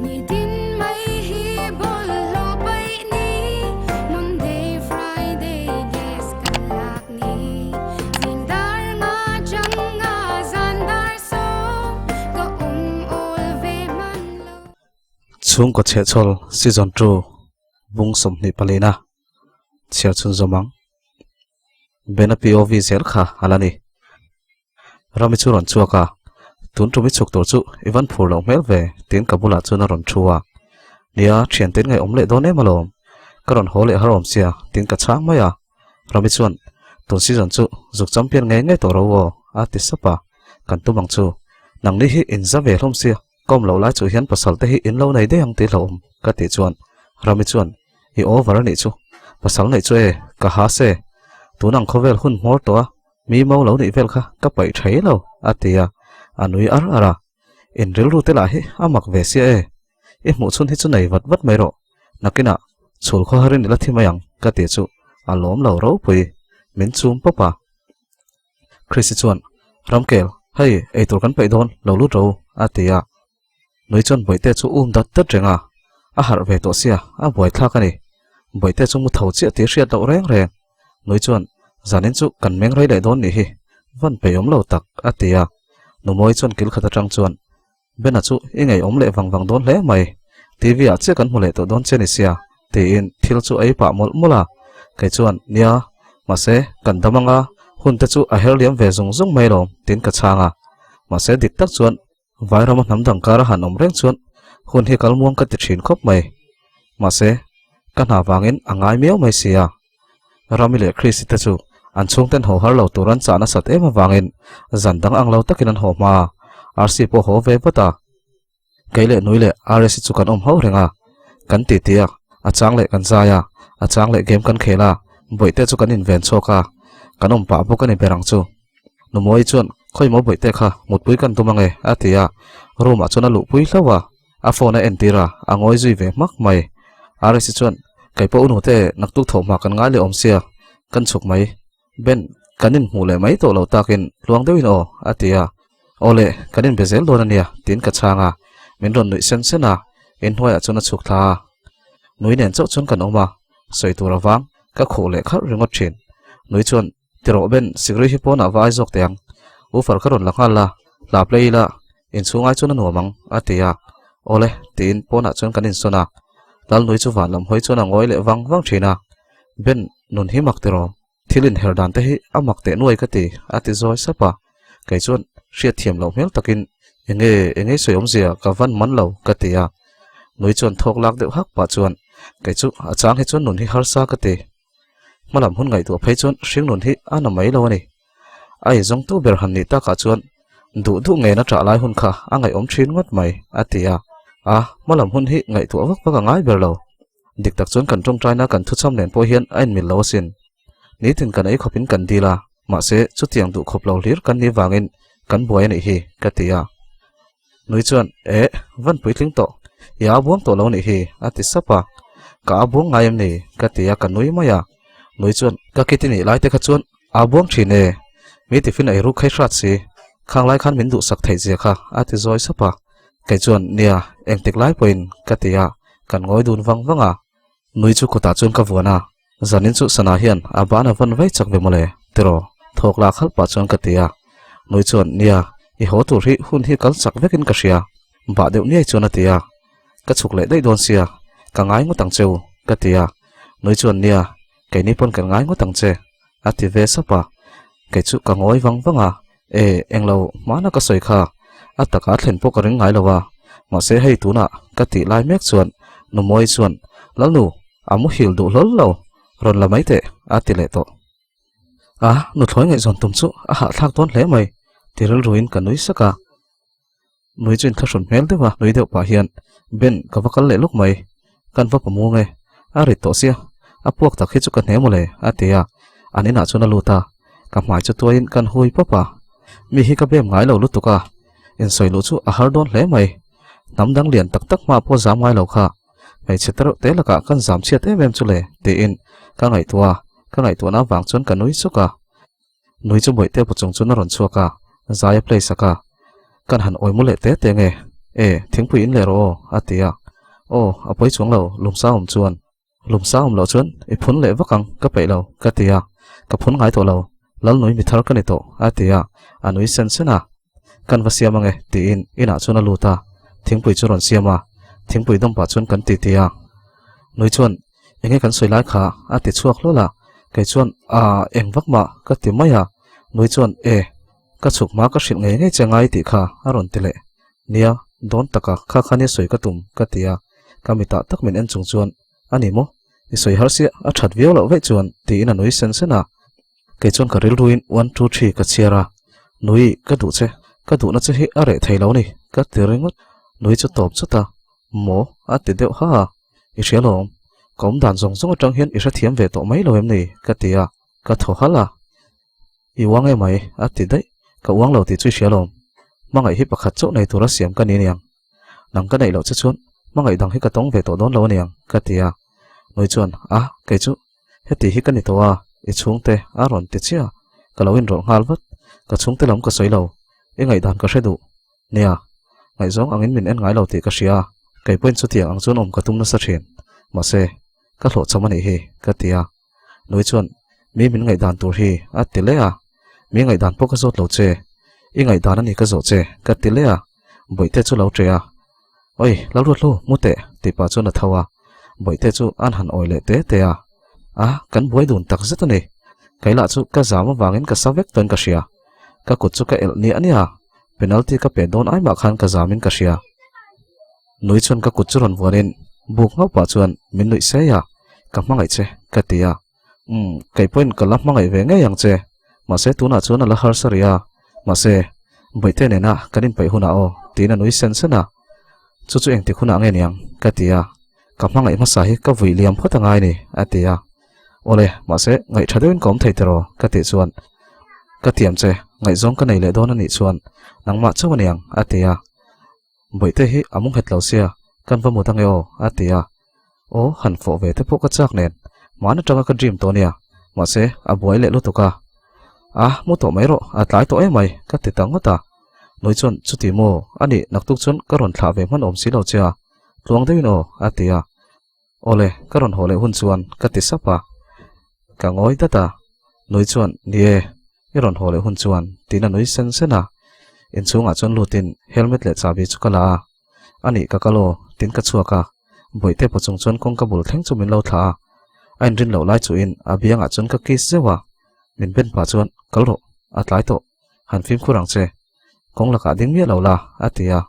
Nitin mai hi bawlhhlawh paih ni, Monday, Friday gas kan lak ni. Zing dar nga chang nga zan dar sawm, ka awm awl ve hman lo. Chhungkaw chhehchhawl Season 2 bung 24 a chhiar chhunzawm ang. Bena POV zel kha a la ni. Rami chu rawn chhuak a, Tun tum i chhuk tur chu i van phur loh hmel ve, tiin ka bulah chuan a rawn thu a. Nia, thiante'n ngaihawm leh dawn em alawm. Ka rawn haw leh har awm sia, tiin ka chhang mai a. Rami chuan, Tun season chu zuk champion ngei ngei tawh ro aw, a ti sap a. Kan tum ang chu. Nangni hi in za ve hlawm sia, ka awm loh lai chu hian pasal te hi in lo nei daih ang tih hlauhawm, ka tih chuan Rami chuan, I over a nih chu. Pasal neih chu e, ka ha se. Tun ang khawvel hun hmawr tawh a, Mi mo lo nih vel kha ka paih thei lo, a ti a, a nui ar ar a. In rilru te lah hi a mak ve sia e. I hmuh chhun hi chu nei vat vat mai rawh. Nakinah chhul khaw harin i la thi mai ang, ka ti chu a lawm lo ropui. Min chum pawp a. Chrissy chuan, Ramkel, hei eitur kan paih dawn, lo lut ro, a ti a. Nui chuan Bawihte chu um dat dat reng a, a harh ve tawh sia, a buaithlak a ni. Bawihte chu mu tho chiah tih hriat loh reng reng. Nui chuan, Zanin chu kan meng rei leh dawn nih hi, van peihawm lo tak, a ti a. Numawi chuan kil khat atang chuan, Bena chu i ngeiawm leh vang vang dawn hle mai, TV ah chiah kan hmu leh tawh dawn che ni sia, tiin thil chu a ei pah mawlh mawlh a. Kei chuan, Nia, mahse, kan dam anga hun te chu a her liam ve zung zung mai lawm, tiin ka chhang a. Mahse, dik tak chuan Vairama hnam dang kara han awm reng chuan hun hi kal muang ka ti thin khawp mai. Mahse, ka hna vangin a ngai miau mai si a. Rami leh Christy te chu an chhungten haw har lo tur an chah nasat em avangin zan dang ang lo takin an haw hma a, Rc pawh haw ve vat a. Kei leh Nui leh Rsi chu kan awm ho reng a, kan titi a, a chang leh kan zai a, a chang leh game kan khel a, bawihte chu kan inven chhuak a, kan awm pah bawk a ni ber ang chu. Numawi chuan, Khawi maw bawihte kha, mutpui kan tum ange, a ti a. Room ah chuan a luhpui hlauh a, a phone a entir a, a ngawi zui ve hmak mai. Rsi chuan, Kei pawh u nute, naktuk thawh hma kan ngai leh awm sia, kan chhuk mai. Ben, kan inhmuh leh mai tawh lo takin tluang deuhin aw, a ti a. Aw le, kan inbe zel dawn a nia, tiin ka chhang a. Min rawn nuih sen sen a, inhnuaiah chuan a chhuk thla a. Nui nen chauh chuan kan awm a, sawi tur avang ka khuh leh kharh ringawt thin. Nui chuan, Tirawh Ben, sikri hi pawnah va ai zawk teh ang. Ufar ka rawn la nghal la, hla play ila, inchhung ai chuan a nuam ang, a ti a. Awle, tiin pawnah chuan kan insawn a. Lalnui chu van lam hawi chuan a ngawi leh vang vang thin a. Ben, nun hi mak tiraw? Thil inher dan te hi a mak teh nuai ka ti, a ti zawi sap a. Kei chuan hriat thiam loh hmel takin, Enge, enge sawi awmzia ka van man lo, ka ti a. Nui chuan thawk lak deuh hak pah chuan, Kei chu a chang hi chuan nun hi harsa ka ti. Hmalam hun ngaihtuah phei chuan hringnun hi a na mai lo a ni. A inzawngtu ber han nih takah chuan duh duh ngena ṭah lai hun kha a ngaihawm ṭhin ngawt mai, a ti a. A, hmalam hun hi ngaihtuah vak vak a ngai ber lo. Dik tak chuan kan ṭawngṭaina kan thuchham nen pawh hian a inmil lo asin. Nitin kan ei khawpin kan dil a, mahse chutiang duh khawp lo hlir kan nih vangin kan buai a nih hi, ka ti a. Nui chuan, Eh, van puitling tawh, i a buang tawh lo nih hi, a ti sap a. Ka a buang ngai em ni? ka ti a, ka nui mai a. Nui chuan, Ka kit i nih lai te kha chuan a buang thin e, mi tiffin ei ruk khai hrat si, khang lai khan min duhsak theih zia kha, a ti zawi sap a. Kei chuan, Nia, engtik lai pawhin, ka ti a, kan ngawi dun vang vang a. Nui chu kutah chuan ka vuan a, Zanin chu Sana hian a ban a van vai chak ve mawle, tiraw? Thawk lak halh pah chuan ka ti a. Nui chuan, Nia, i haw tur hi hun hi kal chak vekin ka hria, bah deuh niai chuan a ti a. Ka chhuk leh daih dawn sia, ka ngai ngawt ang cheu, ka ti a. Nui chuan, Nia, keini pawn kan ngai ngawt ang che, a ti ve sap a. Kei chu ka ngawi vang vang a, E, englo, hmana ka sawi kha, a taka thlen pawh ka ring ngai lo a, mahse hei tunah ka tih lai mek chuan Numawi chuan, Lalnu, a muhil duh hlawl lo, rawn la mai teh, a ti leh tawh. A, nuthlawi ngaihzawn tum chu a hahthlak dawn hle mai, ti rilruin ka nui sak a. Nui chu inthlahrun hmel deuh a, nui deuh pah hian, Ben, ka va kal leh lawk mai, kan va pamu nge, a rit tawh sia, a puak tak hi chu ka hne mawle, a ti a, an inah chuan a lut a, ka hmai chu tuaiin kan hui pawp a, mi hi ka bem ngai lo lutuk a, insawi luh chu a har dawn hle mai, hnam dang lian tak tak hma pawh zam ngai lo kha, hmeichhe te reuh te lakah kan zam chhiat em em chu le, tiin ka ngaihtuah a, ka ngaihtuahna avang chuan ka nui suk a. Nui chu bawihte bu chung chuan a rawn chhuak a, zai a play sak a. Kan han awi mu leh te te nge? E, thingpui in leh rawh aw, a ti a. Aw, a pawi chuang lo, lumsa awm chuan. Lumsa awm loh chuan i phun leh vak ang, ka peih lo, ka ti a. Ka phun ngai tawh lo, Lalnui mi thar ka ni tawh, a ti a. A nui sen sen a. Kan va siam ange, tiin inah chuan a lut a. Thingpui chu rawn siam a. Thingpui dawm pah chuan kan titi a. Nui chuan, Enge kan sawi lai kha? a ti chhuak hlawl a. Kei chuan, Aa, eng vak mah, ka ti mai a. Nui chuan, E, ka chhuk hma ka hrilh ngei ngei che ngai tih kha, a rawn ti leh. Nia, dawn taka kha kha nia sawi ka tum, ka ti a. Ka mitah tak min en chung chuan, A ni maw? I sawi har sia, a that viau loh veih chuan, tiin a nui sen sen a. Kei chuan ka rilruin one two three ka chhiar a, Nui, ka duh che, ka duhna che hi a reh thei lo ni, ka ti ringawt. Nui chu tawp chut a, Maw? a ti deuh ha a. I hria lawm, ka awm dan zawng zawng atang hian i hrethiam ve tawh mai lo em ni? ka ti a, ka thaw halh a. I uang em mai, a ti daih. Ka uang lo tih chu i hria lawm. Hmangaih hi pakhat chauh nei tura siam ka ni aniang. Nang ka neih loh che chuan hmangaih dang hi ka tawng ve tawh dawn lo aniang, ka ti a. Nui chuan, A, kei chu heti hi ka ni tawh a, i chhungte a rawn ti chiah. Ka lo inrawlh nghal vat. Ka chhungte lam ka sawi lo. I ngaihdan ka hre duh. Nia, ngaihzawng angin min en ngai lo tih ka hria a, kei pawhin chutiang ang chuan awm ka tum nasa thin. Mahse, ka hlawhchham a nih hi, ka ti a. Nui chuan, Mi min ngaihdan tur hi a ti leh a, Mi ngaihdan pawh ka zawt lo che, i ngaihdan a ni ka zawh che, ka ti leh a, Bawihte chu lo ṭe a, Oi, Lalruatlu, mu teh, tih pah chuan a tho a, Bawihte chu an han awi leh te te a, A, kan buai dun tak zet a ni, kei lah chu ka zam avangin ka sa vek tawhin ka hria, ka kut chu ka elh niah niah a, penalty ka pe dawn ai mah khan ka zamin ka hria. Nui chuan ka kut chu rawn vuanin buk ngauh pah chuan min nuih sei a, Ka hmangaih che, ka ti a. Umm, kei pawhin ka la hmangaih ve ngei ang che. Mahse tunah chuan a la harsa rih a. Mahse, Bawihte nena kan inpeih hunah aw, tiin a nui sen sen a. Chu chu engtik hunah nge niang? ka ti a. Ka hmangaih hmasa hi ka vui liam phawt angai ni, a ti a. Awle, mahse, ngaih tha deuhin ka awm thei tiraw? ka tih chuan, Ka tiam che, ngaihzawng ka nei leh dawn a nih chuan nangmah chauh a niang, a ti a. Bawihte hi a mu nghet lo sia, kan va mut ange aw, a ti a. Aw, han fawh ve te pawh ka chak nen, hmaan atanga ka dream tawh nia, mahse a buai leh lutuk a. A, mu tawh mai rawh, a tlai tawh emai, ka ti ta ngawt a. Nui chuan, Chuti maw, a nih naktuk chuan ka rawn thlah ve hman awm si lo che a, tluang deuhin aw, a ti a. Awle, ka rawn haw leh hun chuan ka ti sap a. Ka ngawi dat a, nui chuan, Ni e, i rawn haw leh hun chuan, tiin a nui sen sen a. Inchhungah chuan lutin helmet leh chahbi chu ka la a. A nih ka kal aw, tiin ka chhuak a. Bawihte paw chung chuan kawngka bul thleng chu min lo thlah a. A inrin loh lai chuhin a biangah chuan ka kiss zeuh a. Min ben pah chuan, Kal rawh, a tlai tawh. Han fimkhur ang che. Kawng lakah ding miah lo la, a ti a.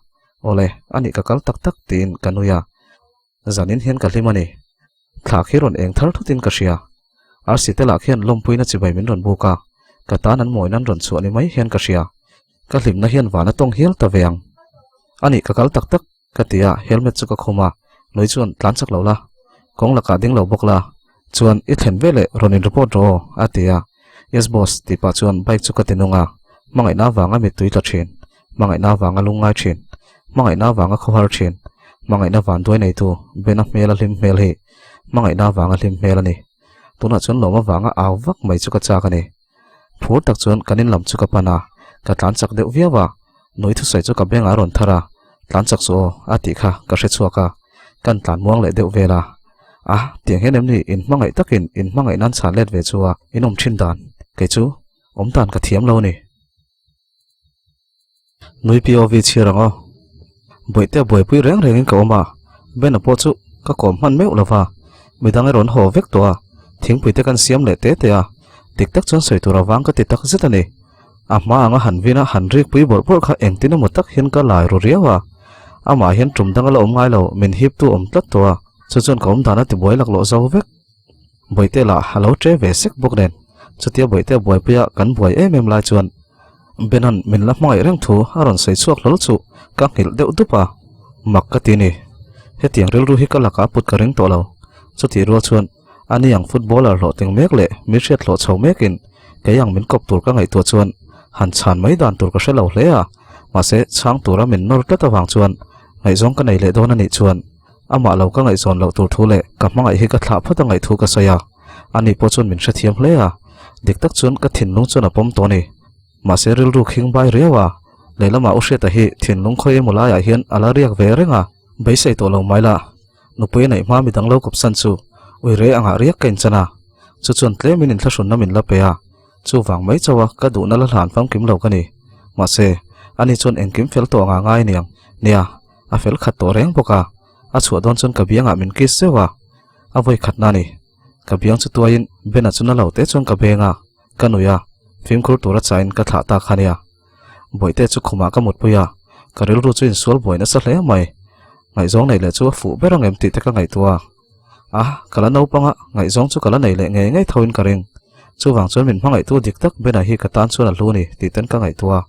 Awle, a nih ka kal tak tak, tiin ka nui a. Zanin hian ka hlim a ni. Thla khi rawn eng thar thutin ka hria. Arsi te lah khian lawmpuina chibai min rawn buk a, ka tan an mawina an rawn chhuah ni mai hian ka hria. Ka hlimna hian van a tawng hial ta ve ang. A nih ka kal tak tak, ka ti a, helmet chu ka khum a, Nui chuan tlan chak lo la, kawng lakah ding lo bawk la, chuan i thlen veleh rawn in report rawh aw, a ti a. Yes boss, tih pah chuan bike chu ka ti nung a, hmangaihna avanga mittui tla thin. Hmangaihna avanga lungngai thin, hmangaihna avanga khawhar thin, hmangaihna vanduai neitu Bena hmela hlim hmel hi hmangaihna avanga hlim hmel a ni. Tunah chuan lawm avanga au vak mai chu ka chak a ni. Phur tak chuan kan in lam chu ka pan a, ka tlan chak deuh viau a, nui thusawi chu ka bengah a rawn thar a, tlan chak suh aw a tih kha ka hre chhuak a, kan tlan muang leh deuh vel a. A, tiang hian em ni in hmangaih takin in hmangaih nan chhan let ve chu a in awm thin dan, kei chu awm dan ka thiam lo a ni. Nui POV chhiar ang aw. Bawihte a buaipui reng rengin ka awm a, Bena pawh chu ka kawm hman meuh lo va, midang erawh an haw vek tawh a, thingpui te kan siam leh te te a, dik tak chuan sawi tur avang ka ti tak zet a ni. A hma anga han vin a han rikpui bawrh bawrh kha engtin emaw tak hian ka lai ru riau a, amah hian tum dang a la awm ngai lo, min hiptu awm tlat tawh a, chu chuan ka awm dan a tibuai laklawh zo vek. Bawihte lah a lo ṭe ve sek bawk nen, chutia Bawihte buaipuia kan buai em em lai chuan Benan min la hmangaih reng thu a rawn sawi chhuak hlawl chu ka nghilh deuh dup a, mak ka ti ni. Hetiang rilru hi ka lakah put ka ring tawh lo. Chutih rual chuan ani ang footballer hlawhtling mek leh mi hriat hlawh chho mekin kei ang min kawp tur ka ngaihtuah chuan han chhan mai dan tur ka hre lo hle a, mahse chhang tura min nawr tlat avang chuan ngaihzawng ka nei leh dawn a nih chuan Amah lo ka ngaihzawn loh tur thu leh ka hmangaih hi ka thlah phawt a ngaih thu ka sawi a, ani pawh chuan min hrethiam hle a, dik tak chuan ka thinlung chuan a pawm tawh a ni. Mahse rilru khing bai riau a, Lehlamah U Hriata hi thinlung khawi emaw laiah hian a la riak ve reng a, beisei tawh lo mai la. Nupui a neih hma midang lo kawpsan chu ui rei angah riak ka inchan a, chu chuan tlemin inthlahrunna min la pe a, chuvang mai chauha ka duhna la hlan famkim lo ka ni. Mahse, ani chuan engkim fel tawh anga ngai aniang. Nia, a fel khat tawh reng bawk a, a chhuah dawn chuan ka biangah min kiss zeuh a, a vawi khatna a ni. Ka biang chu tuaiin Bena chu na lo te chuan ka beng a, ka nui a, fimkhur tura chain ka thlah ta kha nia. Bawihte chu khumah ka mutpui a, ka rilru chu insual buai nasa hle mai. Ngaihzawng nei leh chu a fuh ber ang em tih te ka ngaihtuah a. A, ka la naupang a, ngaihzawng chu ka la nei leh ngei ngei tho in ka ring. Chuvang chuan min hmangaihtu dik tak Bena hi ka tan chuan a hlu ni tih ten ka ngaihtuah a.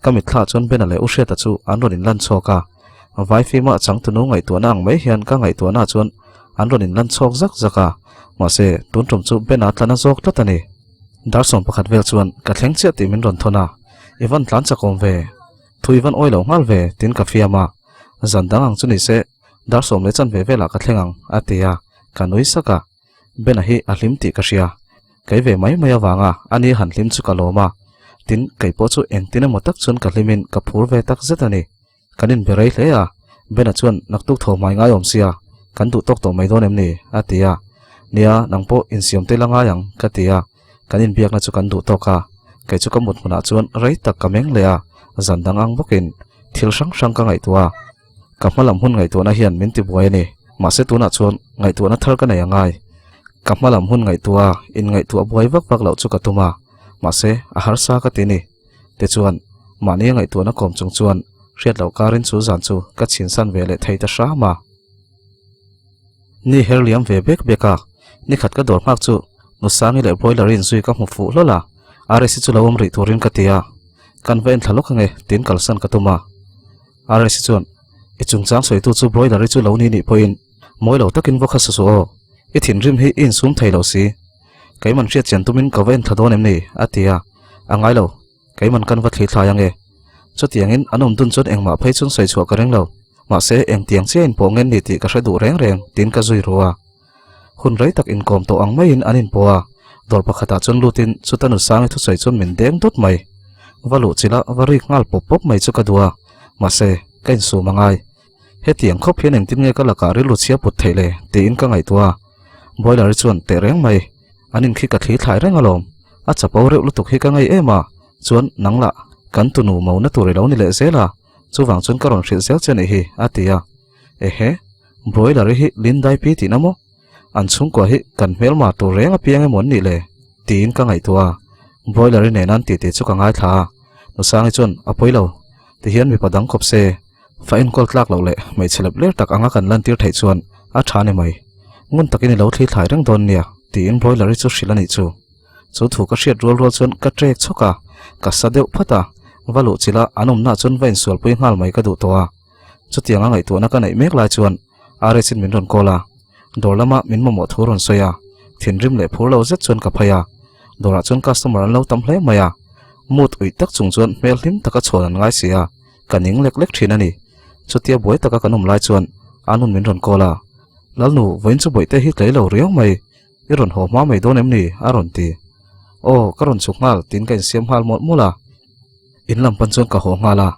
Ka mitthla chuan Bena leh U Hriata chu an rawn inlan chhuak a. Vai fima a changtunu ngaihtuahna ang mai hian ka ngaihtuahna chuan an rawn inlan chhuak zak zak a. Mahse, tun tum chu Bena tlan a zawk tlat a ni. Dar sawm pakhat vel chuan ka thleng chiah tih min rawn thawn a, I van tlan chakawm ve, thu i van awi lo nghal ve tiin ka fiam a, zan dang ang chu ni se dar sawm leh chanve velah ka thleng ang a ti a, ka nui sak a, Bena hi a hlim tih ka hria, kei ve mai mai avanga ani han hlim chu ka lawm a, tin kei pawh chu engtin emaw tak chuan ka hlimin ka phur ve tak zet a ni. Kan inbe rei hle a, Bena chuan naktuk tho hmai ngai awm sia, kan duh tawk tawh mai dawn em ni? a ti a. Nia, nang pawh insiam te la ngai ang, ka ti a. Kan inbiakna chu kan duh tawk a, kei chu ka mut hmunah chuan rei tak ka meng leh a, zan dang ang bawkin thil hrang hrang ka ngaihtuah a. Ka hma lam hun ngaihtuahna hian min tibuai a ni, mahse tunah chuan ngaihtuahna thar ka nei a ngai. Ka hma lam hun ngaihtuah a, inngaihtuah buai vak vak loh chu ka tum a, mahse a harsa ka ti ni. Tichuan, mahni a ngaihtuahna kawm chung chuan hriat loh karin chu zan chu ka chhinsan ve leh thei ta hram a. Ni her liam ve bek bek a, nikhat ka dawr nghak chu Nusangi leh Broiler inzui ka hmu fuh hlawl a, Aresi chu lo awm rih turin ka ti a, kan va enthla lawk ange tiin kalsan ka tum a. Aresi chuan, I chungchang sawitu chu Broiler-i chu lo ni nih pawhin mawi lo takin va kha su suh aw, i thinrim hi i insum thei lo si. Keiman hriat chian tumin ka va enthla dawn em ni? a ti a, A ngai lo, keiman kan va thli thlai ange. Chutiangin an awm dun chuan engmah phei chun sawi chhuah ka ring lo, mahse engtiang chiah inpawh nge ni tih ka hre duh reng reng tiin ka zui ru a. Hun rei tak inkawm tawh ang maiin an inpawh a, dawr pakhatah chuan lutin chuta Nusangi thusawi chuan min deng dawt mai. Va luh chilh a, va rik nghal pawp pawp mai chu ka duh a, mahse ka insum a ngai. Hetiang khawp hian engtin nge ka lakah rilru chhia put theih le? tiin ka ngaihtuah a. Boiler-i chuan teh reng mai, an in khi ka thli thlai reng alawm. A chapo reuh lutuk hi ka ngei em a, chuan nang lah kan tunu mona tur i lo ni leh zel a, chuvang chuan ka rawn hrilh zel che anih hi, a ti a. Ehe, Broiler-i hi Lindai pi tihna maw? An chhungkua hi kan hmelma tur reng apiang emaw an nih le? tiin ka ngaihtuah a. Broiler-i nena an titi chu ka ngaithla a. Nusangi chuan, A pawi lo, tihian mipa dang kawp se. Fa enkawl tlak loh leh hmeichhe lep ler tak anga kan lantir theih chuan a tha ni mai. Ngun takin i lo thli thlai reng dawn nia, tiin Broiler-i chu hrilh a nih chu. Chu thu ka hriat rual rual chuan ka trek chhawk a, ka sa deuh phat a, va luh chilh a an awmnaah chuan va insualpui nghal mai ka duh tawh a. Chutianga ngaihtuahna ka neih mek lai chuan RS-in min rawn call a, dawr lama min mamawh thu rawn sawi a, thinrim leh phur lo zet chuan ka phei a. Dawrah chuan customer an lo tam hle mai a, mood uih tak chung chuan hmel hlim taka chhawn an ngai si a. Ka ning lek lek thin a ni. Chutia buai taka kan awm lai chuan a nun min rawn call a, Lalnu, vawiin chu bawihte hi tlei lo riau mai, i rawn haw hma mai dawn em ni? a rawn ti. Aw, ka rawn chhuk nghal tiin ka insiam nghal mawlh mawlh a. In lam pan chuan ka haw nghal a,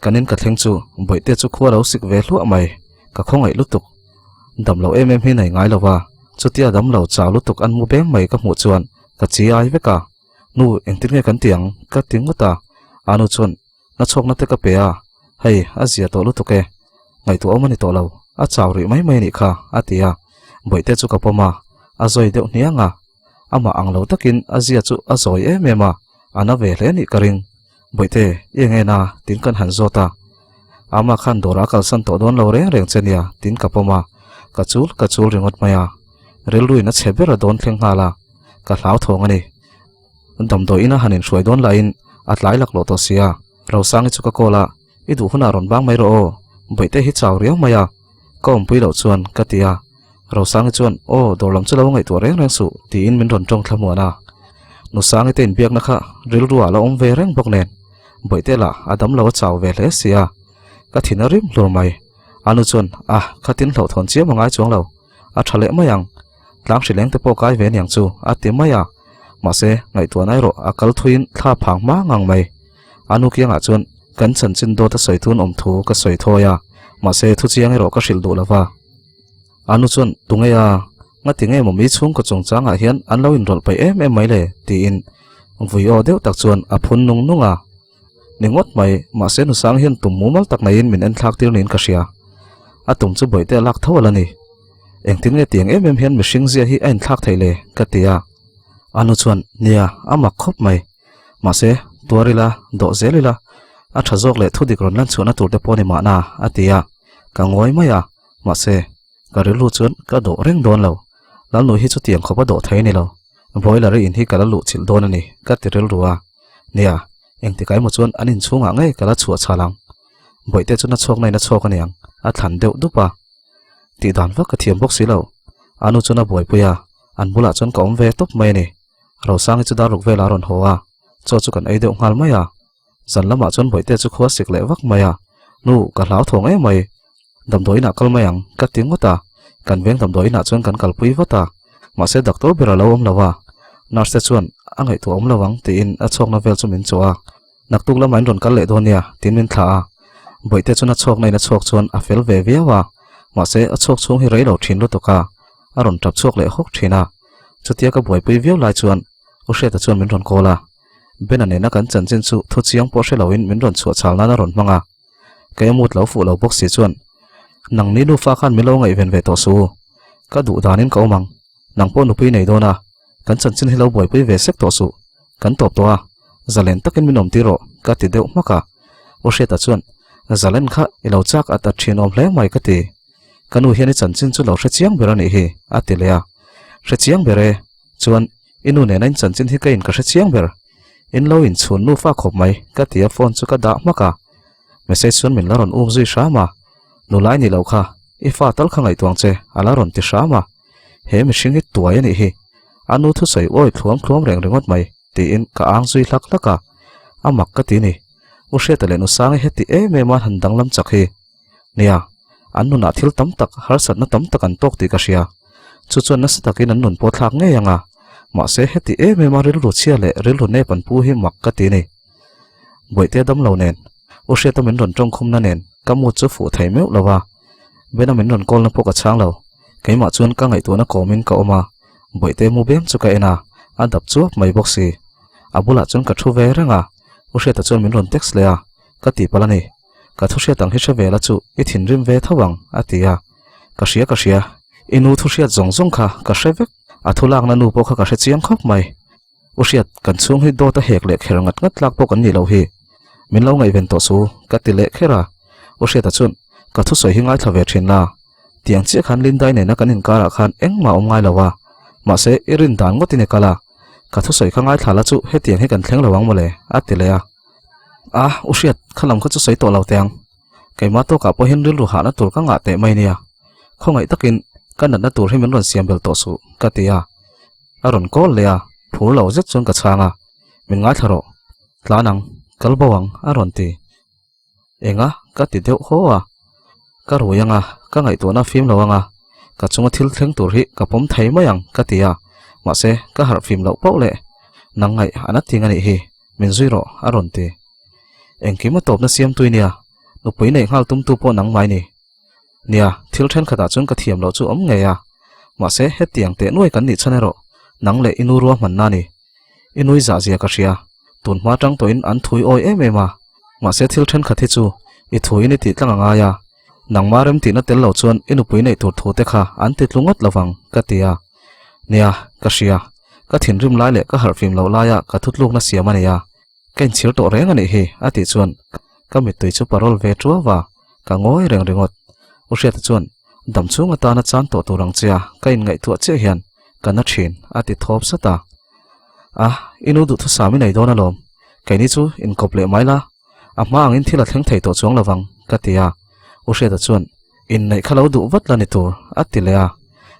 kan in ka thleng chu bawihte chu khua lo sik ve hluah mai, ka khawngaih lutuk. Dam lo em em hi nei ngai lo va, chutia dam lo chau lutuk an mu beng mai ka hmuh chuan ka chi ai vek a, Nu, engtin nge kan ti ang? ka ti ngawt a, a nu chuan Na chhuakna te ka pe a, hei a zia tawh lutuk e, ngaihtuah awm a ni tawh lo, a chau rih mai mai a nih kha, a ti a, bawihte chu ka pawm a, a zawi deuh hniang a, amah ang lo takin a zia chu a zawi em em a, a na ve hle a nih ka ring, bawihte i eng en a, tin kan han zawt a, ama khan dawrah a kalsan tawh dawn lo reng reng che nia, tin ka pawm a, ka chul ka chul ringawt mai a, rilruin a chhe ber a dawn thleng nghal a, ka hlauthawng a ni. Damdawi ina han inhruai dawn lahin a tlai laklawh tawh sia, Rosangi chu ka call a, I duh hunah rawn bang mai rawh aw, bawihte hi chau riau mai a, ka awmpui loh chuan ka ti a. Rosangi chuan Aw, dawr lam chu lo ngaihtuah reng reng suh tiin min rawn tawng thlamuan a. Nusangi te inbiakna kha rilru ah la awm ve reng bawk nen, bawihte lah a dam lo a chau ve hle sia, ka thin a rim hlur mai. A nu chuan Ah, khatin hlauhthawn chiam a ngai chuang lo, a tha leh mai ang. Tlang hri leng te pawh kai ve aniang chu a ti mai a, mahse ngaihtuahna erawh a kal thuiin thla phang hma ngang mai. A nu kiangah chuan Kan chanchin dawt a sawi thun awm thu ka sawi thawi a, mahse thu chiang erawh ka hrilh duh lo va. Anu chuan, Tunge a, ngati nge maw mi chhungkaw chungchangah hian an lo inrawlh paih em em mai le? tiin vui aw deuh tak chuan a phun nung nung a. Ni ngawt mai, mahse nusang hian tum mumal tak neiin min enthlak tir niin ka hria. A tum chu bawihte a lak tho a la ni. Engtin nge tiang em em hian mihring zia hi a inthlak theih le? ka ti a. Anu chuan, Nia, a mak khawp mai. Mahse, tuar ila, dawh zel ila, a tha zawk leh thudik rawn lan chhuahna tur te pawh ni mahna, a ti a. Ka ngawi mai a, mahse, ka rilru chuan ka dawh reng dawn lo. Lalnu hi chutiang khawp a dawh thei a ni lo. Boiler in hi ka la luh chilh dawn a ni, ka ti rilru a. Nia, engtikah emaw chuan an inchhungah ngei ka la chhuah chhal ang. Bawihte chu na chhawk na in a chhawk a niang, a thlan deuh dup a. Tih dan vak ka thiam bawk si lo. A nu chuan a buaipui a, an bulah chuan ka awm ve tawp mai a ni. Rosangi chu dar ruk velah a rawn haw a, chaw chu kan ei deuh nghal mai a. Zan lamah chuan Bawihte chu khua sik leh vak mai a, Nu, ka hlau thawng em mai. Damdawiinah kal mai ang, ka ti ngawt a. Kan veng damdawiinah chuan kan kalpui vat a. Mahse doctor ber a lo awm lo a, nurse te chuan a ngaihtuah awm lo ang tiin a chhawkna vel chu min chawh a. Naktuk lamah in rawn kal leh dawn nia, tiin min thlah a. Bawihte chuan a chhawkna in a chhawk chuan a fel ve viau a, mahse a chhawk chhung hi rei lo thin lutuk a, a rawn tap chhuak leh hawk thin a. Chutia ka buaipui viau lai chuan U Hriata chuan min rawn call a, Bena nena kan chanchin chu thu chiang pawh hre loin min rawn chhuah chhal nan a rawn hmang a. Kei a mut lo fuh lo bawk si chuan, Nang ni nufa khan min lo ngaihven ve tawh su, ka duh danin ka awm ang, nang pawh nupui nei dawn a, kan chanchin hi lo buaipui ve sek tawh suh, kan tawp tawh a, zalen takin min awm tir rawh, ka ti deuh hmak a. U Hriata chuan, Zalen kha i lo chak at at thin awm hle mai ka ti. Ka nu hian i chanchin chu lo hre chiang ber a nih hi, a ti leh a. Hre chiang ber e, chuan i nu nena in chanchin hi ka in ka hre chiang ber. In lo inchhun nufa khawp mai, ka ti a phone chu ka dah hmak a. Message chuan min la rawn um zui hram a, Nulai ni loh kha, i fa tal kha ngaihtuang che, a la rawn ti hram a. He mihring hi tuai a nih hi, a nu thusawi awi thluam thluam reng ringawt mai, tiin ka ang zui hlak hlak a. A mak ka ti ni, U Hriata leh Nusangi heti em em a han danglam chak hi. Nia, an nunah thil tam tak, harsatna tam tak an tawk tih ka hria. Chu chuan nasa takin an nun pawh thlak ngei ang a, mahse heti em em a rilru chhia leh rilru nep an pu hi mak ka ti ni. Bawihte damlo nen, U Hriata min rawn tawngkhumna nen ka mood chu fuh thei meuh lo a. Bena min rawn call na pawh ka chhang lo. Keimah chuan ka ngaihtuahna kawmin ka awm a, Bawihte mu beng chu ka en a, a dap chuap mai bawk si. A bulah chuan ka thu ve reng a, U Hriata chuan min rawn text leh a, ka tihpalh a ni. Ka thu hriat ang hi hre ve la chu i thinrim ve tho ang, a ti a. Ka hria ka hria, i nu thu hriat zawng zawng kha ka hre vek, a thu lakna nu pawh kha ka hre chiang khawp mai. U Hriat, kan chhung hi dawt a hek leh kher ngat ngat tlak pawh kan nih loh hi. Min lo ngaihven tawh su, ka ti leh kher a. U Hriata chuan, Ka thusawi hi ngaithla ve thin la. Tiang chiah khan Lindai nena kan inkarah khan engmah a awm ngai lo a. Mahse, i rin dan ngawtin i kal a. Ka thusawi kha ngaithla la chu hetiang hi kan thleng lo ang mawle, a ti leh a. A, U Hriat, kha lam kha chu sawi tawh lo teh ang. Keimah tawkah pawh hian rilru hahna tur ka ngah teh mai nia. Khawngaih takin ka natna tur hi min rawn siam bel tawh suh, ka ti a. A rawn kawl leh a, phur lo zet chuan ka chhang a, Min ngaithla rawh, tlan ang, kal bo ang, a rawn ti. Enga? ka ti deuh haw a. Ka rui ang a, ka ngaihtuahna fim lo ang a, ka chunga thil thleng tur hi ka pawm thei mai ang, ka ti a. Mahse, ka harh fim loh pauh leh nang ngaih a na ting a nih hi, min zui rawh, a rawn ti. Engkim a tawpna siamtui nia, nupui neih nghal tumtu pawh nangmai ni. Nia, thil thenkhatah chuan ka thiam loh chu awm ngei a. Mahse, hetiang teh nuai kan nih chhan erawh nang leh i nu ruahmanna a ni. I nui zah zia ka hria. Tun hma tang tawhin an thui awi em em a. Mahse, thil thenkhat hi chu i thuin i tih tlang a ngai a. Nangmah remtihna tel lo chuan i nupui neih tur thu te kha an ti tlu ngawt lovang, ka ti a. Nia, ka hria. Ka thinrim lai leh ka harhfim loh laia ka thutlukna siam a ni a. Ka inchhir tawh reng a nih hi, a tih chuan ka mittui chu parol ve tuau a, ka ngawi reng ringawt. U Hriata chuan, Dam chhung atana chan tawh tur ang che a, ka inngaihtuah chiah hian ka na thin, a ti thawp sat a. A, i nu duhthusam i nei dawn alawm, keini chu inkawp leh mai la, a hma angin thil a thleng thei tawh chuang lovang, ka ti a. U Hriata chuan, Inneih kha lo duh vat la ni tur, a ti leh a.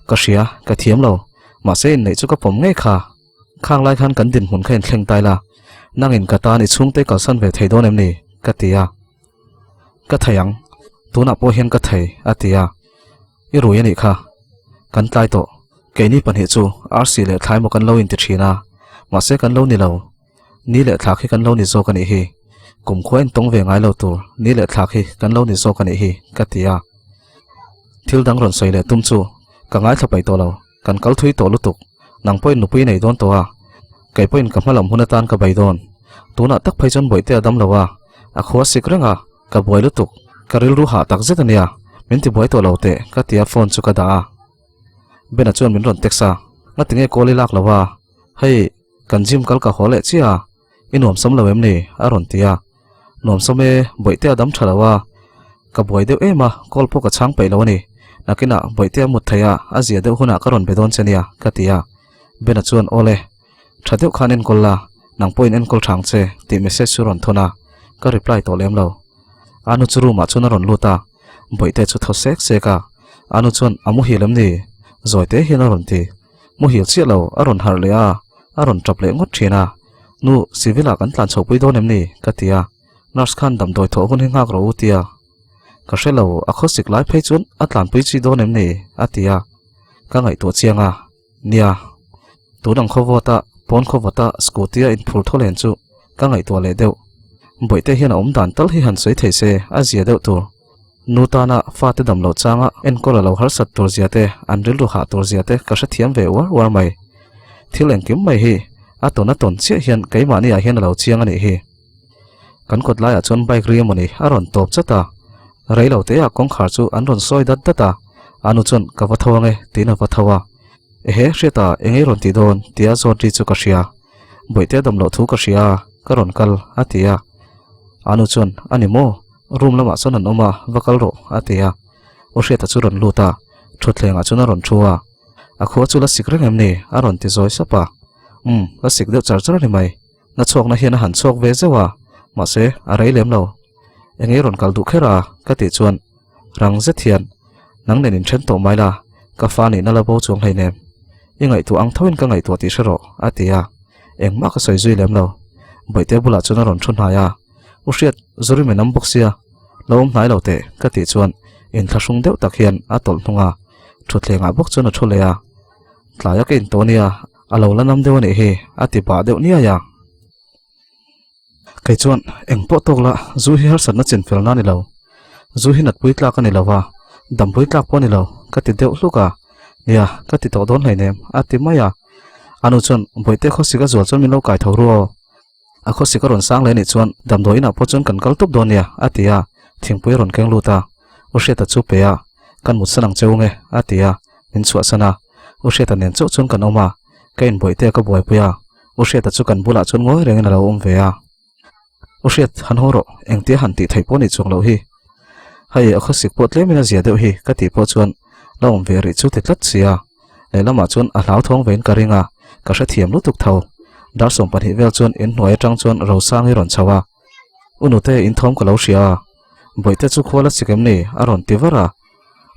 Ka hria, ka thiam lo, mahse inneih chu ka pawm ngei kha. Khang lai khan kan dinhmun kha inthleng tai la, nangin ka tan i chhungte kalsan ve thei dawn em ni? ka ti a. Ka thei ang, tunah pawh hian ka thei, a ti a. I rui a nih kha. Kan tlai tawh. Keini pahnih chu arsi leh thlai maw kan lo inti thin a, mahse kan lo ni lo. Ni leh thlak hi kan lo ni zawk a nih hi. Kumkhua in tawng ve ngai lo tur ni leh thlak hi kan lo ni zawk a nih hi, ka ti a. Thil dang rawn sawi leh tum chu ka ngaithla paih tawh lo, kan kal thui tawh lutuk. Nang pawhin nupui nei dawn tawh a, kei pawhin ka hma lam hun atan ka bei dawn. Tunah tak phei chuan bawihte a dam lo a, a khua sik reng a, ka buai lutuk. Ka rilru hah tak zet a nia, min ti buai tawh lo teh, ka ti a phone chu ka dah a. Bena chuan min rawn text a, Ngatinge call i lak lo a, hei kan gym kal ka haw leh chiah a, I nuam sawm lo em ni? a rawn ti a. Nuam sawm e, Bawihte a dam tha lo a, ka buai deuh em a, call pawh ka chhang peih lo a ni. Nakinah Bawihte a mut theih a, a zia deuh hunah ka rawn be dawn che nia, ka ti a. Bena chuan, Awle, tha deuh khan enkawl la, nang pawhin enkawl thang che, tih message chu rawn thawn a, ka reply tawh lem lo. Anu chu room ah chuan a rawn lut a, Bawihte chu thaw sek sek a, Anu chuan, A muhil em ni? Zawite hian a rawn ti. Muhil chiah lo, a rawn harh leh a, a rawn tap leh ngawt thin a. Nu, civil ah kan tlan chhohpui dawn em ni? ka ti a. Nurse khan damdawi thawh hun hi nghak rawh u tia. Ka hre lo, a khawsik lai phei chuan a tlanpui chi dawn em ni? a ti a. Ka ngaihtuah chiang a, nia, tun ang khawvawt a, pawn khawvawt a scooty a inphur thaw len chu ka ngaihtuah leh deuh. Bawihte hian a awm dan tal hi han sawi thei se a zia deuh tur. Nu tana fate dam loh changa enkawl a lo harsat tur zia te, an rilru hah tur zia te ka hrethiam ve uar uar mai. Thil engkim mai hi a tawn a tawn chiah hian keimahni ah hian a lo chiang a nih hi. Kan kawt laiah chuan bike ri emawni a rawn tawp chat a, rei lo te ah kawngkhar chu an rawn sawi dat dat a, a nu chuan ka va tho ange tiin a va tho a. Ehe hriata engei rawn tih dawn tia zawt ri chu ka hria. Bawihte a dam loh thu ka hria a, ka rawn kal a ti a. A nu chuan a ni maw? Room lamah chuan an awm a, va kal rawh, a ti a. U Hriata chu rawn lut a, thutthlengah chuan a rawn thu a. A khua chu la sik reng em ni? a rawn ti zawi sap a. Umm, la sik deuh char char a ni mai. Na chhuakna hian a han chhuak ve zeuh a, mahse, a rei lem lo. Eng nge rawn kal duh kher a? ka tih chuan rang zet hian, Nang nen inthen tawh mai la, ka fa nihna la bo chuang hleinem. I ngaihtuah ang thoin ka ngaihtuah tih hre rawh, a ti a. Engmah ka sawi zui lem lo. Bawihte bulah chuan a rawn thu hnai a. U Hriat, Zuri min am bawk sia, lo awm hnai lo teh, ka tih chuan inthlahrung deuh tak hian a tawlh hnung a, thutthlengah bawk chuan a thu leh a. Tlaia ka intawh nia, a lo la nam deuh a nih hi, a ti bah deuh niai a. Kei chuan, Eng pawh tawk la, zu hi harsatna chin fel na a ni lo. Zu hi natpui tlak a ni lo va, dampui tlak pawh a ni lo, ka ti deuh hluk a. Nia, ka ti tawh dawn hleinem, a ti mai a. A nu chuan, Bawihte khawsik a zual chuan min lo kai tho ru aw. A khawsik a rawn sang leh anih chuan damdawi inah pawh chuan kan kal tup dawn nia, a ti a, thingpui a rawn keng lut a. U Hriata chu pe a, Kan mutsan ang che u nge, a ti a, min chhuahsan a. U Hriata nen chauh chuan kan awm a, ka inbawihte a ka buaipui a. U Hriata chu kan bulah chuan ngawi rengin a lo awm ve a. U Hriat, han haw rawh, engtia han tih theih pawh ni chuang loh hi. Hei, a khawsik pawh tlemin a zia deuh hi, ka tih pawh chuan la awm ve rih chu ti tlat sia. Lehlamah chuan a hlauthawng vein ka ring a, ka hrethiam lutuk tho. Dar 20 vel chuan inhnuai atang chuan Rosangi rawn chho a. U nute, inthawm ka lo hria a. Bawihte chu khual a chik em ni? a rawn ti var a.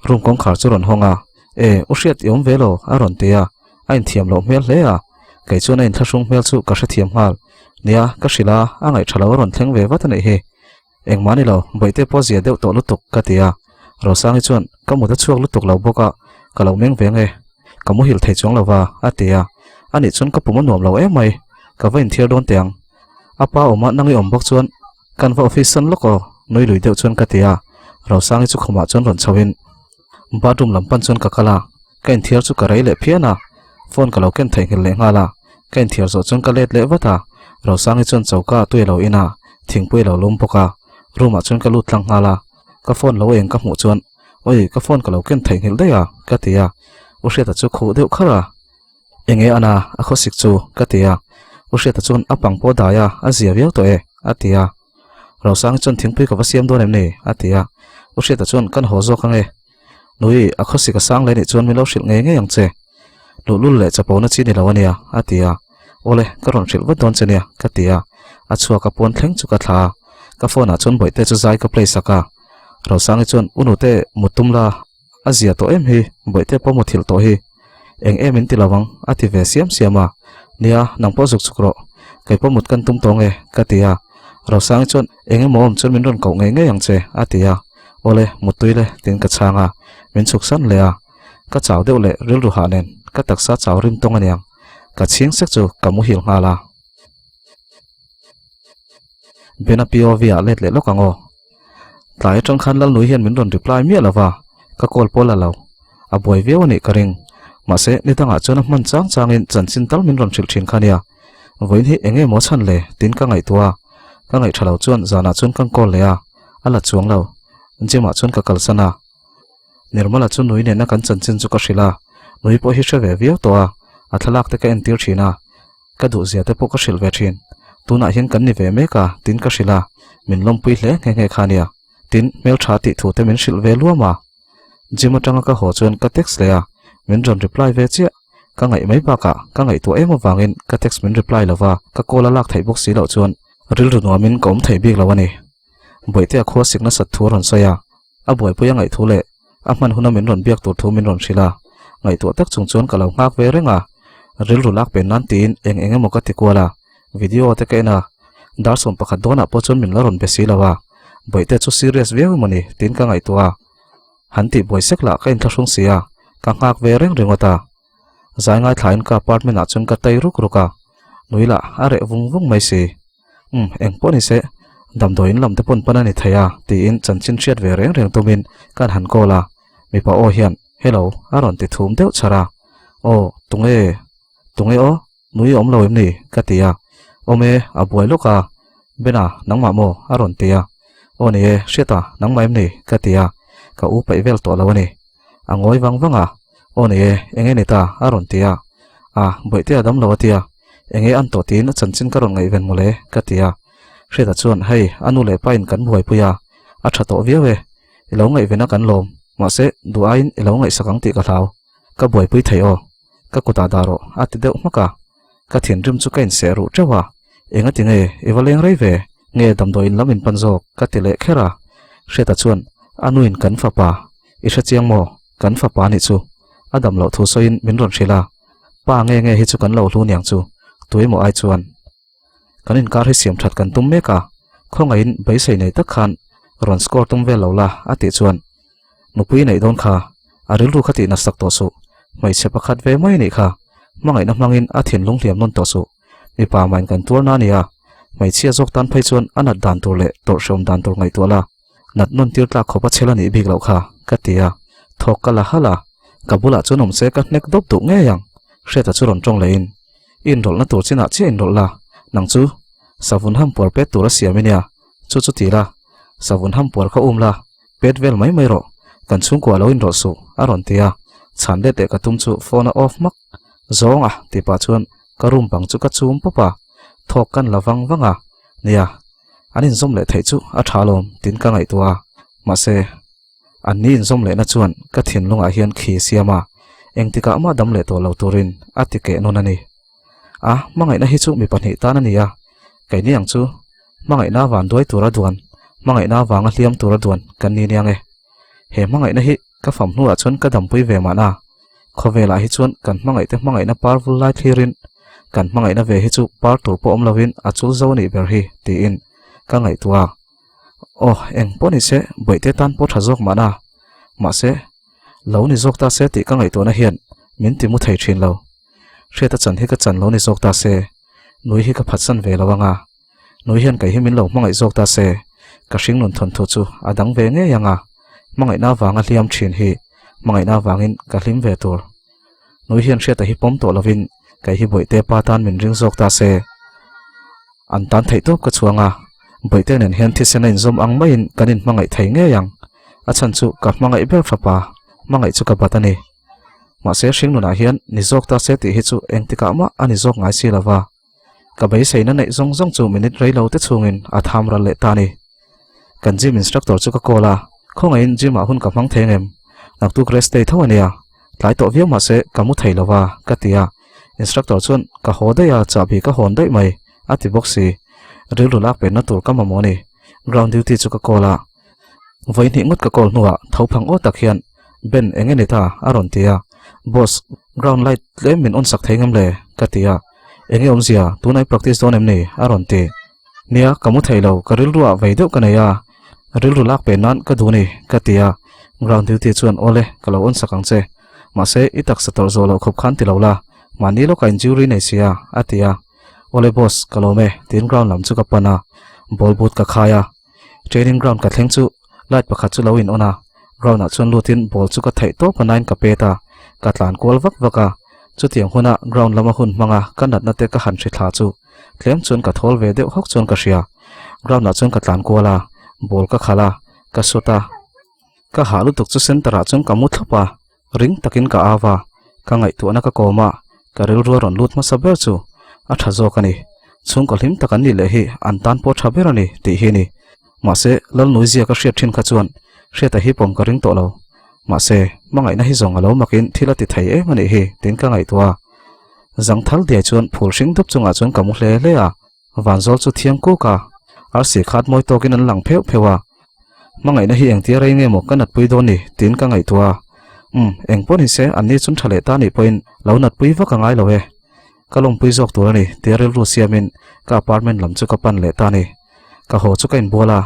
Room kawngkhar chu rawn hawng a, E, u Hriat i awm ve lo, a rawn ti a. A inthiam loh hmel hle a. Kei chuan a inthlahrung hmel chu ka hrethiam nghal. Nia, ka hrilh a, a ngaihṭha lo a rawn thleng ve vat a nih hi. Engmah ni lo, Bawihte pawh zia deuh tawh lutuk, ka ti a. Rosangi chuan, Ka mut a chhuak lutuk lo bawk a, ka lo meng ve nge. Ka muhil thei chuang lo va, a ti a. Anih chuan ka pum a nuam lo em mai. Ka va inthiar dawn teh ang. A pa awma nang i awm bawk chuan kan va office sawn lawk aw, nui lui deuh chuan ka ti a. Rosangi chu khumah chuan rawn chhoin bathroom lam pan chuan ka kal a, ka inthiar chu ka rei leh phian a, phone ka lo ken theihnghilh leh nghal a, ka inthiar zawh chuan ka let leh vat a, Rosangi chuan choka ah tui a lo in a, thingpui a lo lum bawk a, room ah chuan ka lut tlang nghal a, ka phone lo eng ka hmuh chuan Oi, ka phone ka lo ken theihnghilh daih a, ka ti a, U Hriata chu khuh deuh kharh a. Enge ana a khawsik chu ka ti a, U Hriata chuan a pang pawh dai a, a zia viau tawh e, a ti a. Rosangi chuan thingpui ka va siam dawn em ni? a ti a. U Hriata chuan kan haw zawk ange. Nui, a khawsik a sang leh nih chuan min lo hrilh ngei ngei ang che. Luhlul leh chapona chi ni lo ania, a ti a. Awle, ka rawn hrilh vat dawn che nia, ka ti a. A chhuak a puan thleng chu ka thla a. Ka phone ah chuan bawihte chu zai ka play sak a. Rosangi chuan, U nute, mut tum la. A zia tawh em hi, bawihte pawh muthilh tawh hi. Eng em in ti lo ang, a ti ve siam siam a. Nia, nang pawh zuk chuk rawh. Kei pawh mut kan tum tawng e, ka ti a. Rosangi chuan, Eng emaw awm chuan min rawn koh ngei ngei ang che, a ti a. Awle, muttui le, tiin ka chhang a. Min chhuk san leh a. Ka chau deuh leh rilru hah nen, ka taksa chau rim tawng aniang. Ka chhing sek chu ka muhil nghal a. Bena POV ah let leh lawk ang aw. Tlai atang khan Lalnui hian min rawn reply miah lo va, ka call pawh la lo. A buai viau a nih ka ring. Mahse, ni dangah chuan a hman chang changin chanchin tal min rawn hrilh thin kha nia. Vawiin hi eng nge maw chhan le? Tiin ka ngaihtuah a. Ka ngaih tha lo chuan zanah chuan kan call leh a, a la chuang lo. Gym ah chuan ka kalsan a. Nirmala chu nui nena kan chanchin chu ka hrilh a, nui pawh hi hre ve viau tawh a, a thlalak te ka entir thin a, ka duhzia te pawh ka hrilh ve thin. Tunah hian kan ni ve mek a, tin ka hrilh a, min lawmpui hle nghe nghe kha nia. Tin, hmeltha tih thu te min hrilh ve luam a. Gym atanga ka haw chuan ka text leh a, min rawn reply ve chiah. Ka ngaih mai bakah ka ngaihtuah em avangin ka text min reply lova, ka call a lak theih bawk si loh chuan rilru nuamin ka awm thei bik lo a ni. Bawihtea khua sik nasat thu a rawn sawi a. A buaipui a ngaihthu leh a hman huna min rawn biak tur thu min rawn hrilh a, ngaihtuah tak chung chuan ka lo nghak ve reng a, rilru lak pen nan tiin eng eng emaw ka ti kual a, video te ka en a, dar 11 dawnah pawh chuan min la rawn be si lo a, bawihte chu serious viau emaw ni tiin ka ngaihtuah a, han tih buai sek lah ka inthlahrung si a, ka nghak ve reng ringawt a. Zai ngaithlain ka apartment ah chuan ka tai ruk ruk a, nui lah a reh vung vung mai si. Umm, eng pawh ni se, damdawiin lam te pawn pan a ni thei a, tiin chanchin hriat ve reng reng tumin kan han call a, mipa aw hian Hello a rawn ti thum deuh chhar a, Aw, tunge? Tunge aw? Nui a awm lo em ni? ka ti a, Awm e, a buai lawk a, Bena, nangmah maw? a rawn ti a, Aw ni e, hriat a, nangmah em ni? ka ti a, ka u paih vel tawh lo a ni. A ngawi vang vang a, Aw ni e, enge ni ta? a rawn ti a. A, Bawihte a dam lo a ti a. Enge an tawh tiin a chanchin ka rawn ngaihven mawle, ka ti a. Hriata chuan, Hei, a nu leh pa in kan buaipui a, a tha tawh viau e. I lo ngaihven a kan lawm, mahse, duh aiin i lo ngaihsak ang tih ka hlau. Ka buaipui thei aw. Ka kutah dah rawh, a ti deuh hmak a. Ka thinrim chu ka inseh ruh teuh a, Enga ti nge, i va leng rei ve? Nge damdawiin lam in pan zawk? ka ti leh kher a. Hriata chuan, A nuin kan fapa, i hre chiang maw? Kan fapa nih chu. A dam loh thu sawiin min rawn hrilh a, Pa nge nge hi chu kan lo hlu niang chu, tuemaw ai chuan. Kan inkar hi siam that kan tum mek a, khawngaihin beisei nei tak khan rawn score tum vel lo la a tih chuan nupui neih dawn kha a rilru kha tih nasak tawh suh, hmeichhe pakhat ve mai anih kha, hmangaihna hmangin a thinlung hliam nawn tawh suh, mipa mahin kan tuar na ania, hmeichhia zawk tan phei chuan a nat dan tur leh tawrhhreawm dan tur ngaihtuah la, nat nawn tir tlak khawp a chhel anih bik loh kha ka ti a, thawk ka la halh a, ka bulah chuan awm se ka hnek dawp duh ngei ang, Hriata chu rawn tawng lehin. I inrawlhna tur chinah chiah inrawlh la, nang chu savun ham puar pet tur a siam i nia, chu chu ti la, savun ham puar kha um la, pet vel mai mai rawh, kan chhungkua lo inrawlh suh, a rawn ti a, chhan let leh ka tum chu phone a off hmak zawng a tih pah chuan ka room bang chu ka chum pawp a, thawk kan la vang vang a, nia, an inzawm leh theih chu a tha alawm tiin ka ngaihtuah a, mahse. An ni inzawm lehna chuan ka thinlungah hian khi siam a, engtikah mah dam leh tawh lo turin a ti keh nawn a ni. A, hmangaihna hi chu mi pahnih tan a ni a, keini ang chu hmangaihna van duai tura duan, hmangaihna vanga hliam tura duan kan ni nia nge. He hmangaihna hi ka fam hnuah chuan ka dampui ve mahna, khawvelah hi chuan kan hmangaihte hmangaihna par vul lai thlirin kan hmangaihna ve hi chu par tur pawh awm lovin a chul zo a nih ber hi tiin ka ngaihtuah a. Aw, eng pawh ni se, bawihte tan pawh tha zawk mahna. Mahse, lo ni zawk ta se tih ka ngaihtuahna hian min ti mu thei thin lo. Hriata chan hi ka chan lo ni zawk ta se, nui hi ka phatsan ve lo anga. Nui hian kei hi min lo hmangaih zawk ta se, ka hringnun thawnthu chu a dang ve ngei anga. Hmangaihna avanga hliam thin hi hmangaihna avangin ka hlim ve tur. Nui hian hriata hi pawm tawh lovin kei hi Bawihte pa tan min ring zawk ta se. An tan theih tawp ka chhuang a, Bawihte nen hian thisen a inzawm ang maiin kan inhmangaih thei ngei ang. A chhan chu ka hmangaih ber fapa, hmangaih chu ka bat a ni. Mahse hringnunah hian ni zawk ta se tih hi chu engtikah mah a ni zawk ngai si lova. Ka beiseina neih zawng zawng chu minute rei lo te chhungin a tham ral leh ta a ni. Kan gym instructor chu ka call a, Khawngaihin gym ah hun ka hmang thei angem? Naktuk rest day tho a nia, tlai tawh viau mahse ka mu thei lo va, ka ti a. Instructor chuan ka haw daih a, chahbi ka hawn daih mai, a ti bawk si. Rilru lak penna tur ka mamawh a ni. Ground duty chu ka call a. Vawi hnih ngawt ka call hnuah tho phang aw tak hian, Ben, eng nge ni ta? a rawn ti a. Boss, ground light tlem min on sak thei ngam le? ka ti a. Eng nge awmzia, tunah i practice dawn em ni? a rawn ti. Nia, ka mu thei lo, ka rilruah vei deuh ka nei a, rilru lak pe nan ka duh ni, ka ti a. Ground duty chuan, Awle, ka lo on sak ang che. Mahse, i taksa tawrh zawh loh khawp khan ti lo la, mahni lawkah injury nei sia, a ti a. Awle boss, ka lawm e, tiin ground lam chu ka pan a. Ball boot ka khai a, training ground ka thleng chu light pakhat chu lo in on a, ground ah chuan lutin ball chu ka theih tawp a nain ka pet a, ka tlan kual vak vak a, chutiang huna ground lama hun hmanga ka natna te ka han hri thla chu tlem chuan ka thawl ve deuh hawk chuan ka hria. Ground ah chuan ka tlan kual a, ball ka khalh a, ka sut a, ka hah lutuk chu center ah chuan ka mu thlawp a. Ring takin ka au a, ka ngaihtuahna ka kawm a, ka rilru a rawn lut hmasa ber chu a tha zawk a ni. Chhungkaw hlim tak an nih leh hi an tan pawh tha ber a ni tih hi a ni. Mahse, Lalnuizia ka hriat thin kha chuan hriata hi pawm ka ring tawh lo. Mahse, hmangaihna hi zawng a lo makin thil a ti thei em a nih hi tiin ka ngaihtuah a. Zangthal diai chuan phul hring dup chungah chuan ka mu hle hle a. Vanzawl chu thiam kuk a, arsi khat mawi tawkin an lang pheuh pheuh a. Hmangaihna hi engtia rei nge maw ka natpui dawn ni tiin ka ngaihtuah a. Umm, eng pawh ni se an ni chun tha leh ta nih pawhin lo natpui vak a ngai lo e. Ka lawmpui zawk tur a ni tia rilru siamin ka apartment lam chu ka pan leh ta ni. Ka haw chu ka inbual a,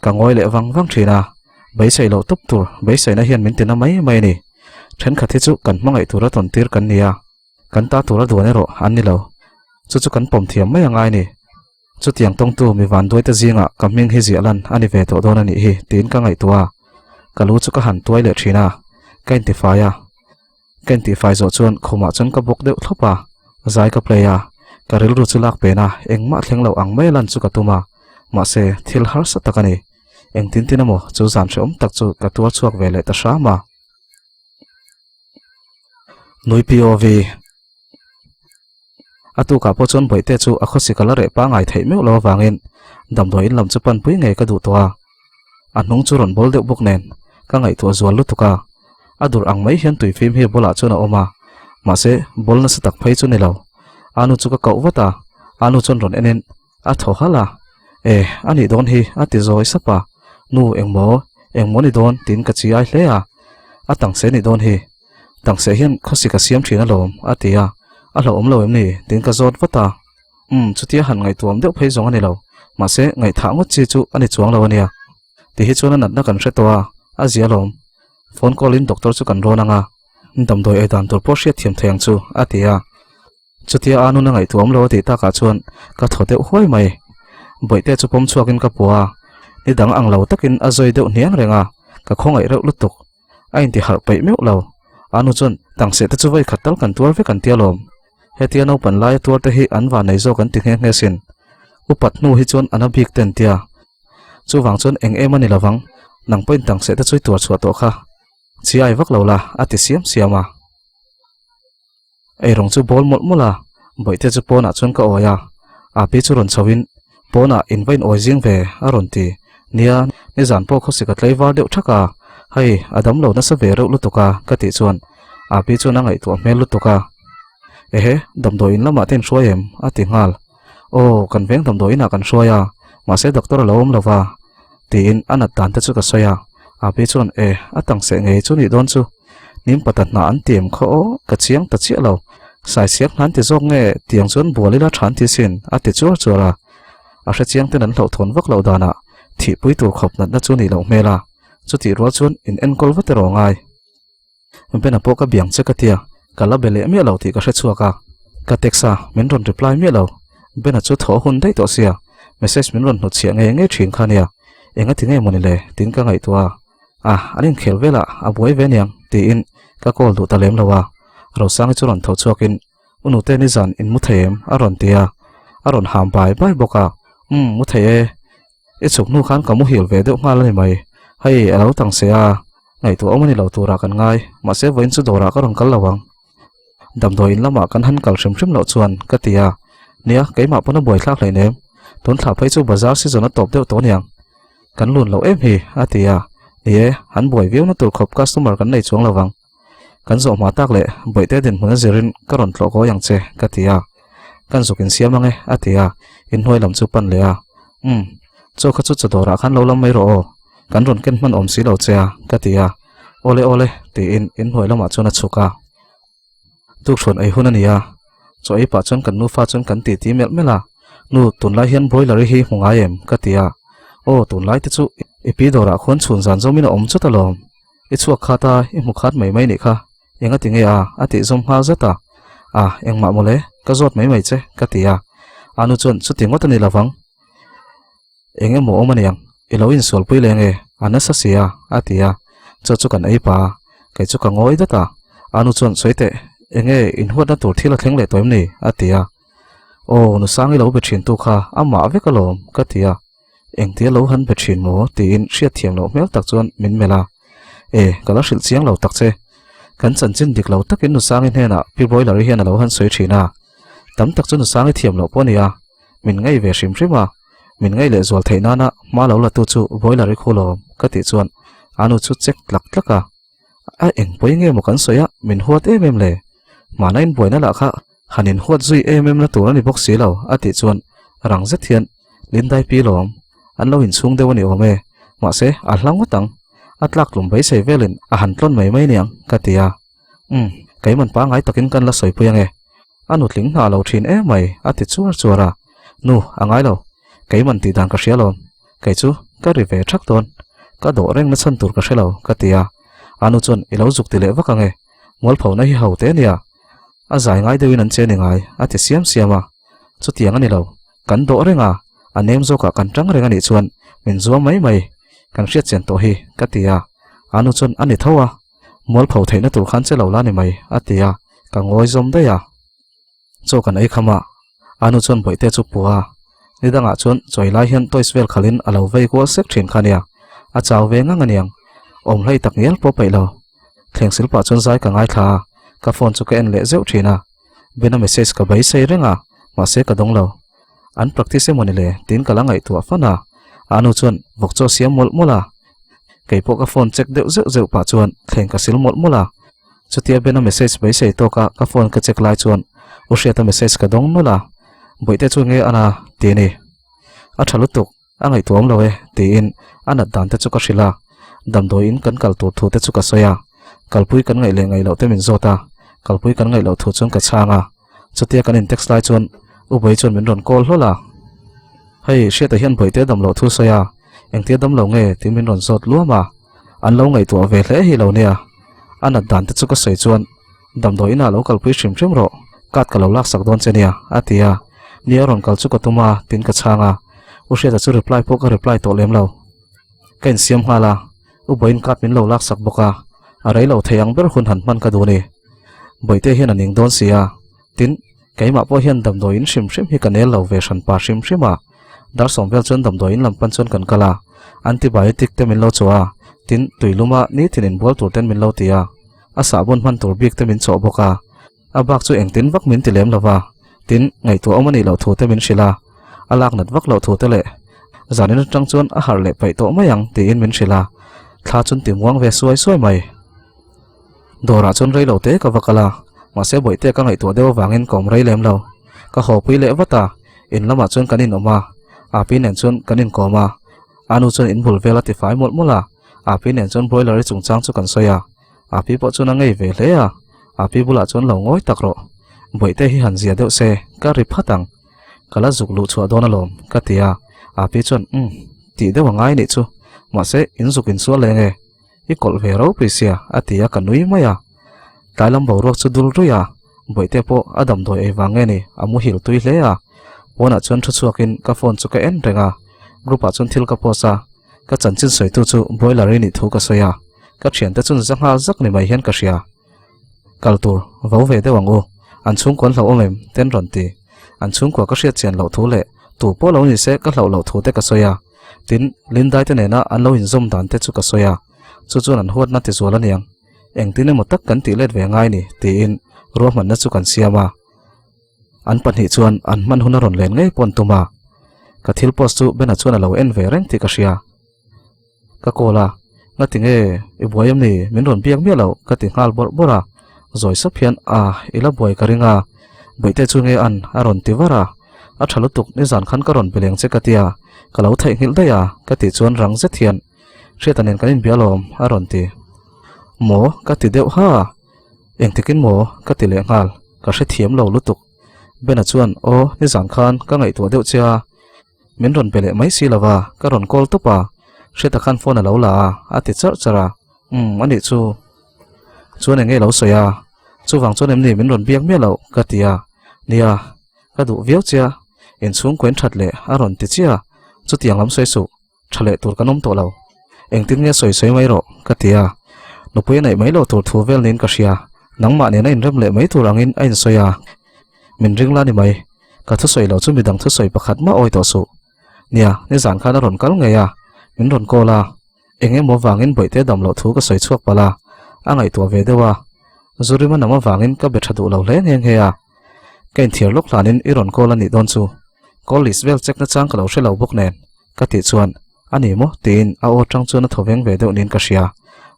ka ngawi leh vang vang thin a. Beisei loh tawp tur beiseina hian min tina mai mai a ni. Thenkhat hi chu kan hmangaih tura tawn tir kan ni a. Kan ta tura duan erawh an ni lo. Chu chu kan pawm thiam mai a ngai ni. Chutiang tawngtu mi vanduaite zingah ka hming hi ziah lan a ni ve tawh dawn a nih hi tiin ka ngaihtuah a. Ka lu chu ka han tuai leh thin a, ka intifai a. Ka intifai zawh chuan khumah chuan ka bawk deuh thlawp a, zai ka play a. Ka rilru chu lak pen a, engmah thleng lo ang mai a lan chu ka tum a. Mahse, thil harsa tak a ni. Engtin tin emaw chu zan hrehawm tak chu ka tuar chhuak ve leh ta hram a. Nui POV A tukah pawh chuan Bawihte chu a khawsik a la reh pangai theih meuh lo avangin damdawi in lam chu panpui ngei ka duh tawh a. A hnung chu rawn bawl deuh bawk nen ka ngaihtuah zual lutuk a. A dur ang mai hian tui fim hi a bulah chuan a awm a, mahse bawl nasa tak phei chu ni lo. A nu chu ka koh vat a, a nu chuan rawn enin a thaw halh a. E, a nih dawn hi a ti zawi sap a. Nu engmaw, engmaw ni dawn tiin ka chi ai hle a. A tangse nih dawn hi. Tangse hian khawsik a siam thin alawm a ti a. A hlauhawm lo em ni tiin ka zawt vat a. Umm, chutia han ngaihtuam deuh phei zawng a ni lo. Mahse, ngaihthah ngawt chi chu a ni chuang lo a nia. Ti hi chuan a natna kan hre tawh a, a zia alawm. Phone call in doctor chu kan rawn ang a. Damdawi ei dan tur pawh hriat thiam thei ang chu a ti a. Chutia a nuna ngaihtuam lo a tih takah chuan ka thaw deuh huai mai. Bawihte chu pawm chhuakin ka pua a, ni dang ang lo takin a zawi deuh hniang reng a, ka khawngaih reuh lutuk. A intiharh peih meuh lo. A nu chuan, Tangseh te chu vawi khat tal kan tuar vek an tia lawm. Hetia naupan laia tuar te hi an vannei zawk an ti nghe nghe sin. Upat hnu hi chuan an a bik te an tia. Chuvang chuan eng em a ni lovang, nang pawhin tangseh te chu i tuar chhuah tawh kha. Chiai vak lo la, a ti siam siam a. Eirawng chu bawl mawlh mawlh a, Bawihte chu pawnah chuan ka awi a, Api chu rawn chho in pawnah in va in awi zing ve a rawn ti. Nia, nizan pawh khawsik a tlei var deuh thak a, hei a dam lo nasa ve reuh lutuk a ka tih chuan Api chuan a ngaihtuah hmel lutuk a. Ehe, damdawi in lamah te in hruai em? a ti nghal. Aw, kan veng damdawi inah kan hruai a, mahse doctor a lo awm lo va tiin a nat dan te chu ka sawi a, Api chuan e, a tangseh ngei chu nih dawn chu. Nim pata hna an ti em khaw aw, ka chiang ta chiah lo. Saisiak hna an ti zawk nge tiang chuan bual ila tha an ti sin, a ti chuar chuar a. A hre chiang ten an hlauhthawn vak loh danah thihpui tur khawp natna chu nih loh hmel a, chutih rual chuan in enkawl vat erawh ngai. Bena pawh ka biang che ka tia, ka la be leh miah lo tih ka hre chhuak a. Ka text a, min rawn reply miah lo. Bena chu thaw hun daih tawh sia, message min rawn hnutchhiah ngei ngei thin kha nia. Enga ti nge mawni le tiin ka ngaihtuah a. A, an inkhel velah a buai ve aniang tiin ka call duh ta lem lo a. Rosangi chu rawn tho chhuakin, U nute nizan in mu thei em? a rawn ti a. A rawn ham bai bai bawk a. Umm, mu thei e. I chhuk hnu khan ka muhil ve deuh nghal a ni mai. Hei, a lo tang se a, ngaihtuah awm a ni lo turah kan ngai, mahse vawiin chu dawrah ka rawn kal lo ang. Damdawi in lamah kan han kal hrim hrim loh chuan ka ti a, nia, keimah pawn a buai thlak hleih nem. Tun thla phei chu bazar season a tawp deuh tawh aniang. Kan lun loh em hi, a ti a. Ni e, han buai viau na tur khawp customer kan nei chuang lo vang. Kan zawh hma tak leh Bawihte dinhmun a zirin ka rawn tlawh kawi ang che, ka ti a. Kan zuk insiam ang e, a ti a, inhnuai lam chu pan leh a. Umm, chaw kha chu chaw dawrah khan lo lam mai rawh aw, kan rawn ken hman awm si lo che a, ka ti a. Awle awle, tiin inhnuai lamah chuan a chhuk a. Tukhrawn ei hun a ni a, chaw ei pah chuan kan nufa chuan kan titi melh melh a. Nu, tunlai hian broiler-i hi hmu ngai em? ka ti a. Aw, tunlai te chu i pi dawrah khuan chhun zan zawmin a awm chawt alawm. I chhuak khat a, i hmu khat mai mai nih kha. Enga ti nge a? a tih zawm nghal zat a. A, engmah mawle, ka zawt mai mai che, ka ti a. Anu chuan chuti ngawt a ni lovang. Eng emaw awm aniang, i lo insualpui leh nge, a nasa si a, a ti a. Chaw chu kan ei pah a, kei chu ka ngawi dat a. A nu chuan, Sawi teh, eng nge inhuatna tur thil a thleng leh tawh em ni? a ti a. Aw, Nusangi lo be thin tu kha amah vek alawm, ka ti a. Engtia lo han be thin maw? tiin hriatthiam loh hmel tak chuan min melh a. E, ka la hrilh chiang lo tak che. Kan chanchin dik lo takin Nusangi hnenah Pi Broiler-i hian a lo han sawi thin a. Tam tak chu Nusangi thiam loh pawh a ni a. Min ngaih ve hrim hrim a, min ngaih leh zual theih nana hma lo la tu chu Broiler-i khu lawm ka tih chuan a nu chu check tlak tlak a. A eng pawi nge maw kan sawi a, min huat em em le? Hmana inbuaina lah kha han inhuat zui em em la tur a ni bawk si lo a tih chuan rang zet hian Lindai pi lawm an lo inchhung deuh a ni awm e, mahse a hla ngawt ang, a tlak tlum beisei velin a han tlawn mai mai niang ka ti a. Umm, keiman pangngai takin kan la sawipui ange. A nutling hna lo thin em mai, a ti chuar chuar a. Nu, a ngai lo. Keiman tih dan ka hria lawm. Kei chu ka ri ve thak dawn. Ka dawh reng na chhan tur ka hre lo, ka ti a. A nu chuan i lo zuk ti leh vak ange. Mualphona hi ho te a nia. A zai ngai deuhin an che ni ngai, a ti siam siam a. Chutiang a ni lo. Kan dawh reng a, a nem zawkah kan tang reng a nih chuan min zuam mai mai. Kan hriatchian tawh hi, ka ti a. A nu chuan a ni tho a. Mualpho theihna tur khan che lo la ni mai, a ti a, ka ngawi zawm daih a. Chaw kan ei kham a, a nu chuan bawihte chu pua a, ni dangah chuan chawi lai hian toys vel khalhin a lo vei kual sek thin kha nia, a chau ve ngang aniang, awm hlei tak ngial pawh peih lo. Thleng sil pah chuan zai ka ngaithla a, ka phone chu ka en leh zeuh thin a, Bena message ka beisei reng a, mahse ka dawng lo. An practice emaw ni le tiin ka la ngaihtuah fan a, a nu chuan vawk chaw siam mawlh mawlh a, Kei pawh ka phone check deuh zeuh zeuh pah chuan thleng ka sil mawlh mawlh a. Chutia Bena message beisei tawk a ka phone ka check lai chuan U Hriata message ka dawng nawlh a. Bawihte chu nge ana ti a ni. A tha lutuk, a ngaihtuah awm lo e tiin a nat dan te chu ka hrilh a. Damdawiin kan kal tur thu te chu ka sawi a. Kalpui kan ngaih leh ngaih loh te min zawt a, kalpui kan ngaih loh thu chuan ka chhang a. Chutia kan in text lai chuan U Bawi chuan min rawn call hlawl a. Hei, Hriata hian Bawihte dam loh thu sawi a, engtia dam lo nge tih min rawn zawt luam a. An lo ngaihtuah ve hle hi lo nia. A nat dan te chu ka sawi chuan damdawi inah lo kalpui hrim hrim rawh, card ka lo laksak dawn che nia, a ti a. Nia rawn kal chu ka tum a, tiin ka chhang a. U Hriata chu reply pawh ka reply tawh lem lo. Ka insiam nghal a, U Bawiin card min lo laksak bawk a, a rei lo thei ang ber hun han hman ka duh a ni. Bawihte hian a ning dawn si a, tin, keimah pawh hian damdawiin hrim hrim hi ka nel lo ve hran pa hrim hrim a. Dar sawm vel chuan damdawiin lam pan chuan kan kal a, antibiotic te min lo chawh a, tin, tui luma nitin inbual tur ten min lo ti a, a sahbawn hman tur bik te min chawh bawk a. A bak chu engtin vak min ti lem lo va, tin, ngaihtuah awm a nih loh thu te min hrilh a, a lak nat vak loh thu te leh zanin atang chuan a harh leh paih tawh mai ang tiin min hrilh a, thla chun ti muang ve suai suai mai. Dawrah chuan rei lo te ka va kal a, mahse bawihte ka ngaihtuah deuh avangin ka awm rei lem lo. Ka haw pui leh vat a, in lamah chuan kan inawm a, Api nen chuan kan inkawm a, a nu chuan inbul vel a tifai mawlh mawlh a, Api nen chuan broiler-i chungchang chu kan sawi a, Api pawh chuan a ngei ve hle a, Api bulah chuan lo ngawi tak rawh. Bawihte hi han zia deuh se, ka ri phat ang. Ka la zuk luh chhuah dawn alawm, ka ti a. Api chuan, Umm, tih deuh a ngai nih chu. Mahse, in zuk insual leng e. I kawlh ve ropui sia, a ti a, ka nui mai a. Tlai lam boruak chu dul ruih a, Bawihte pawh a damdawi ei vang nge ni, a muhil tui hle a. Pawnah chuan thu chhuakin ka phone chu ka en reng a. Group ah chuan thil ka post a. Ka chanchin sawitu chu broiler i nih thu ka sawi a, ka thiante chuan za nghal zak ni mai hian ka hria. Kal tur vo ve deuh ang u, an chhungkua an hlauh awm em? ten rawn ti. An chhungkua ka hriat chian loh thu leh tu pawh lo ni se ka hlauh loh thu te ka sawi a. Tin, Lindai te nena an lo inzawm dan te chu ka sawi a, chu chuan an huatna ti zual aniang. Engtin emaw tak kan tih let ve ngai ni tiin ruahmanna chu kan siam a. An pahnih chuan an hman hun a rawn len ngei pawn tum a, ka thil post chu Bena chuan a lo en ve reng tih ka hria. Ka call a, Ngati nge i buai em ni? Min rawn biak miah loh ka ti nghal bawrh bawrh a, zawi sap hian a i la buai ka ring a, Bawihte chu nge an a rawn ti var a, a tha lutuk nizan khan ka rawn be leng che ka tia, ka lo theihnghilh daih a ka tih chuan rang zet hian Hriata nen kan inbia alawm a rawn ti. Maw ka ti deuh ha. Engtikin maw? ka ti leh nghal, ka hrethiam lo lutuk. Bena chuan, Aw, nizan khan ka ngaihtuah deuh che a, min rawn be leh mai si lo va, ka rawn call tawp a, Hriata khan phone a lo la a, a ti charh charh a. Umm, anih chu. Chuan eng nge lo sawi a? Chuvang chuan em ni min rawn biak miah loh? ka ti a. Nia, ka duh viau che a, inchhungkaw in that leh a rawn ti chiah a. Chutiang lam sawi suh, tha leh tur kan awm tawh lo. Engtin nge sawi sawi mai rawh, ka ti a. Nupui a neih mai loh tur thu vel niin ka hria. Nangmah nena inrem leh mai tur angin a insawi a. Min ring la ni mai. Ka thusawi loh chu midang thusawi pakhat mah awi tawh suh. Nia, nizan khan a rawn kal ngei a, min rawn call a. Eng emaw vangin bawihte dam loh thu ka sawi chhuak palh a, a ngaihtuah ve deuh a. Zurima nam avangin ka be tha duh lo hle nghe nghe a. Ka inthiar lawk hlanin i rawn call a nih dawn chu. Call list vel check nachang ka lo hre lo bawk nen, ka tih chuan, A ni maw? tiin a aw tang chuan a thaw veng ve deuh niin ka hria.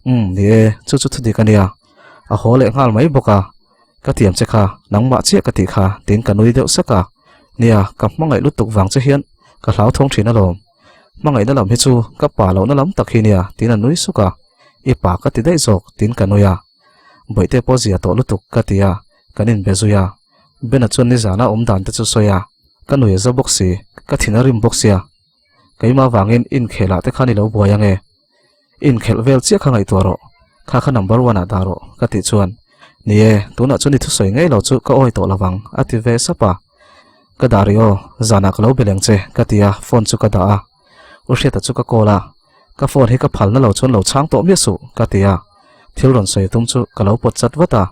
Umm, ni e, chu chu thudik a nia. A haw leh nghal mai bawk a. Ka tiam che kha, nangmah chiah ka tih kha, tiin ka nui deuh sak a. Nia, ka hmangaih lutuk vang che hian ka hlauthawng thin alawm. Hmangaihna lam hi chu ka pa lohna lam tak hi nia, tiin a nui suk a. I pa ka ti daih zawk, tiin ka nui a. Bawihte pawh zia tawh lutuk ka ti a, kan inbe zui a. Bena chuan nizana awm dan te chu sawi a, ka nui a za bawk si, ka thin a rim bawk sia. Keimah vangin inkhelah te khan i lo buai ange. Inkhelh vel chiah kha ngaihtuah rawh, kha kha number one ah dah rawh, ka tih chuan, Ni e, tunah chuan i thusawi ngei lo chu ka awi tawh lovang, a ti ve sap a. Ka dah rih aw, zanah ka lo be leng che, ka ti a, phone chu ka dah a. U Hriata chu ka call a, ka phone hi ka phalna lo chuan lo chhang tawh miah suh, ka ti a. Thil rawn sawi tum chu ka lo pawt chat vat a,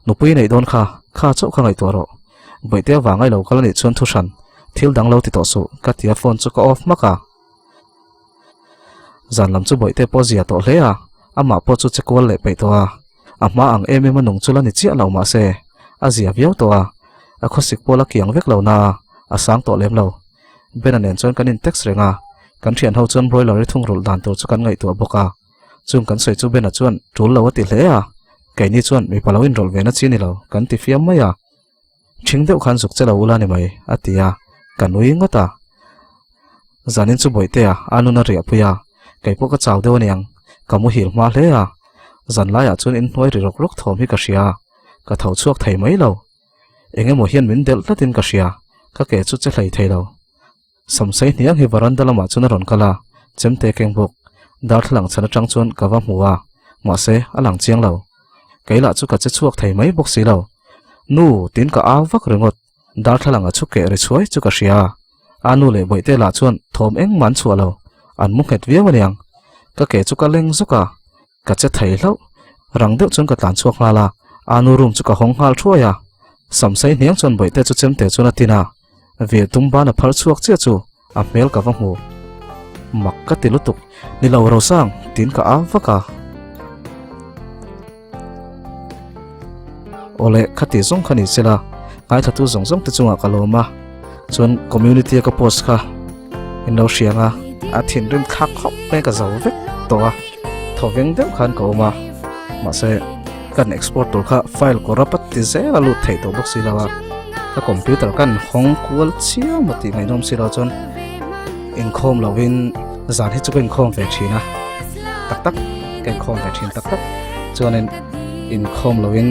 Nupui neih dawn kha, kha chauh kha ngaihtuah rawh. Bawihte avang ai lo kal anih chuan thu hran, thil dang lo ti tawh suh, ka ti a phone chu ka off hmak a. Zan lam chu bawihte pawh zia tawh hle a, amah pawh chu che kual leh peih tawh a. A hma ang em em a nung chu la ni chiah lo mahse, a zia viau tawh a, a khawsik pawh la kiang vek lo na a, a sang tawh lem lo. Bena nen chuan kan in text reng a, kan thian ho chuan broiler i thungrulh dan tur chu kan ngaihtuah bawk a. Chung kan sawi chu Bena chuan tul lo a ti hle a, keini chuan mipa lo inrawlh ve na chi ni lo kan ti fiam mai a. Thing deuh khan zuk che lo ula ni mai, a ti a, ka nui ngawt a. Zanin chu Bawihtea a nun a riahpui a, kei pawh ka chau deuh aniang, ka muhil hma hle a. Zan laiah chuan inhnuai ri rawk rawk thawm hi ka hria a, ka tho chhuak thei mai lo. Eng emaw hian min delh tlatin ka hria, ka ke chu che hlei thei lo. Samsei hniang hi varanda lamah chuan a rawn kal a, chemte keng bawk. Darthlalang chhan atang chuan ka va hmu a, mahse a lang chiang lo. Kei lah chu ka che chhuak thei mai bawk si lo. Nu, tiin ka au vak ringawt. Darthlalang a chhu keh ri chhuai chu ka hria a. A nu leh bawihte lah chuan thawm engmah an chhuah lo, an mu nghet viau aniang. Ka ke chu ka leng zuk a, Ka che thei hlauh. Rang deuh chuan ka tlan chhuak nghal a, Anu room chu ka hawng nghal thuai a. Samsei hniang chuan bawihte chu chemte chuan a tin a, Vir tum ban a phar chhuak chiah chu a hmel ka va hmu. Mak ka ti lutuk, ni lo Rosang tiin ka au vak a. Awle khati zawng kha ni sela, ngaithlatu zawng zawng te chungah ka lawm a, chuan community a ka post kha in lo hriang a, a thinrim thlak khawp mai ka zo vek tawh a, thaw veng deuh khan ka awm a, mahse kan export tur kha file kawr a pat ti zel a lut theih tawh bawk si lo a, ka computer kan hawng kual chiam a tih ngaihnawm si lo chuan inkhawm lovin zan hi chu ka inkhawm ve thin a, tak tak ka inkhawm ve thin tak tak chuanin inkhawm lovin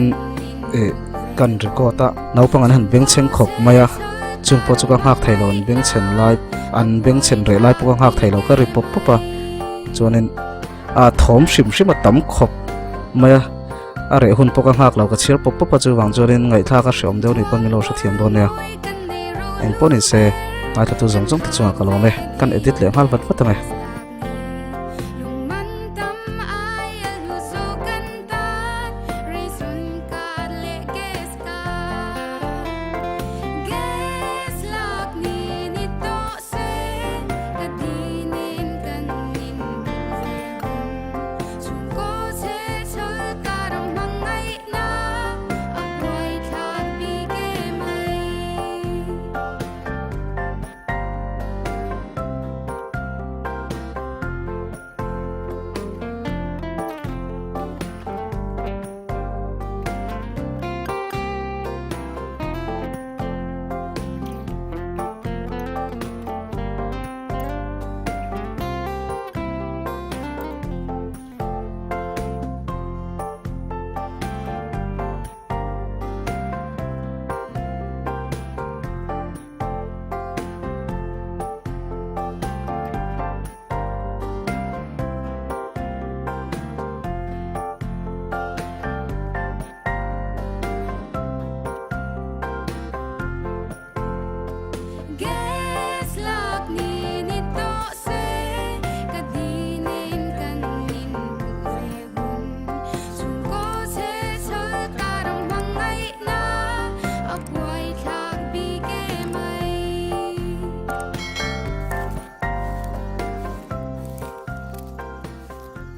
ih kan record a naupang an han bengchheng khawp mai a chung pawh chu ka nghak thei lo an bengchhen lai an bengchhen reh lai pawh ka nghak thei lo ka ri pawp pawp a chuanin a thawm hrim hrim a tam khawp mai a a reh hun pawh ka nghak lo ka chhiar pawp pawp a chuvang chuanin ngaihthlak a hreawm deuh anih pawn min lo hrethiam dawn nia engpawh ni se ngaithla tu zawng zawng te chungah ka lawm e kan edit leh nghal vat vat ang e.